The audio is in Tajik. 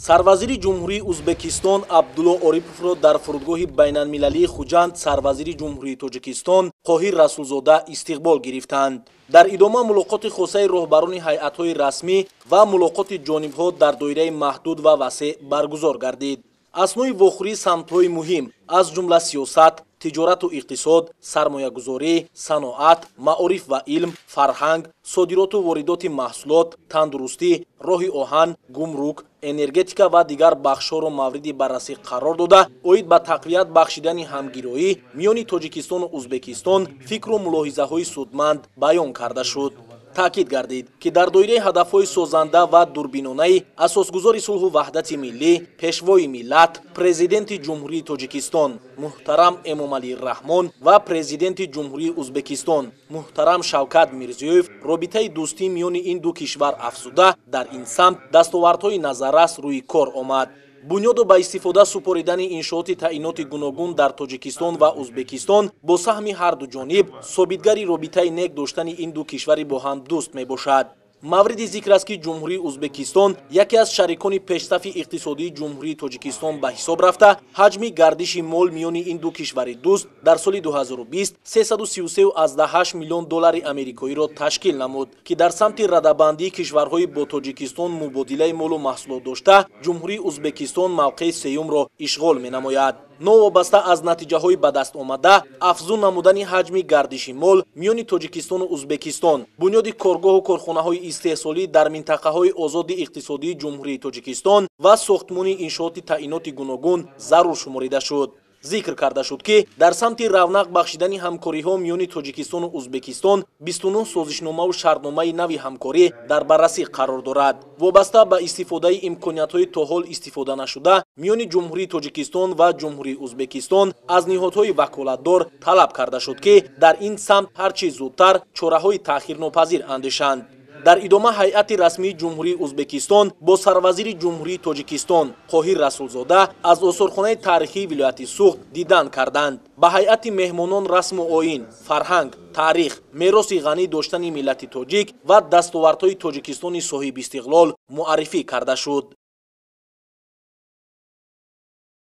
Сарвазири Ҷумҳурии Узбекистон Абдулло Ориповро дар фурудгоҳи байналмилалии Хуҷанд сарвазири Ҷумҳурии Тоҷикистон Қоҳир Расулзода истиқбол гирифтанд. Дар идома мулоқоти хосаи роҳбарони ҳайатҳои расмӣ ва мулоқоти ҷонибҳо дар доираи маҳдуд ва васеъ баргузор гардид. Аснои вохӯрии самтҳои муҳим, аз ҷумла сиёсат, тиҷорату иқтисод, сармоягузорӣ, саноат, маориф ва илм, фарҳанг, содироту воридоти маҳсулот, тандурустӣ, роҳи оҳан, гумрук, энергетика ва дигар бахшҳоро мавриди баррасӣ қарор дода, оид ба тақвият бахшидани ҳамгироӣ миёни Тоҷикистону Узбекистон фикру мулоҳизаҳои судманд баён карда шуд. Таъкид гардид, ки дар доираи ҳадафҳои созанда ва дурбинонаи асосгузори сулҳу ваҳдати миллӣ, пешвои миллат, Президенти Ҷумҳурии Тоҷикистон муҳтарам Эмомалӣ Раҳмон ва Президенти Ҷумҳурии Узбекистон муҳтарам Шавкат Мирзиёев робитаи дӯстӣ миёни ин ду кишвар афзуда, дар ин самт дастовардҳои назаррас рӯи кор омад. Бунёду ба истифода супоридани иншооти таъиноти гуногун дар Тоҷикистон ва Узбекистон бо саҳми ҳарду ҷониб собитгари робитаи нек доштани ин ду кишвари бо ҳам дӯст мебошад. Мавриди зикр аст, ки Ҷумҳурии Узбекистон яке аз шарикони пешсафи иқтисодии Ҷумҳурии Тоҷикистон ба ҳисоб рафта, ҳаҷми гардиши мол миёни ин ду кишвари дӯст дар соли 2020 333,8 миллион доллари америкоиро ташкил намуд, ки дар самти радабандии кишварҳои бо Тоҷикистон мубодилаи молу маҳсулот дошта, Ҷумҳурии Узбекистон мавқеи сеюмро ишғол менамояд. Новобаста аз натиҷаҳои ба даст омада, афзун намудани ҳаҷми гардиши мол миёни Тоҷикистону Узбекистон, бунёди коргоҳу корхонаҳои истеҳсолӣ дар минтақаҳои озоди иқтисодии Ҷумҳурии Тоҷикистон ва сохтмони иншооти таъиноти гуногун зарур шуморида шуд. Зикр карда шуд, ки дар самти равнақ бахшидани ҳамкориҳо миёни Тоҷикистону Узбекистон 29 созишномаву шартномаи нави ҳамкорӣ дар баррасӣ қарор дорад. Вобаста ба истифодаи имкониятҳои то ҳол истифода нашуда миёни Ҷумҳурии Тоҷикистон ва Ҷумҳурии Узбекистон аз ниҳодҳои ваколатдор талаб карда шуд, ки дар ин самт ҳар чӣ зудтар чораҳои таъхирнопазир андешанд. Дар идома ҳайати расмии Ҷумҳурии Узбекистон бо сарвазири Ҷумҳурии Тоҷикистон Қоҳир Расулзода аз осорхонаи таърихии вилояти Суғд дидан карданд. Ба ҳайати меҳмонон расму оин, фарҳанг, таърих, мероси ғанӣ доштани миллати тоҷик ва дастовардҳои Тоҷикистони соҳибистиқлол муаррифӣ карда шуд.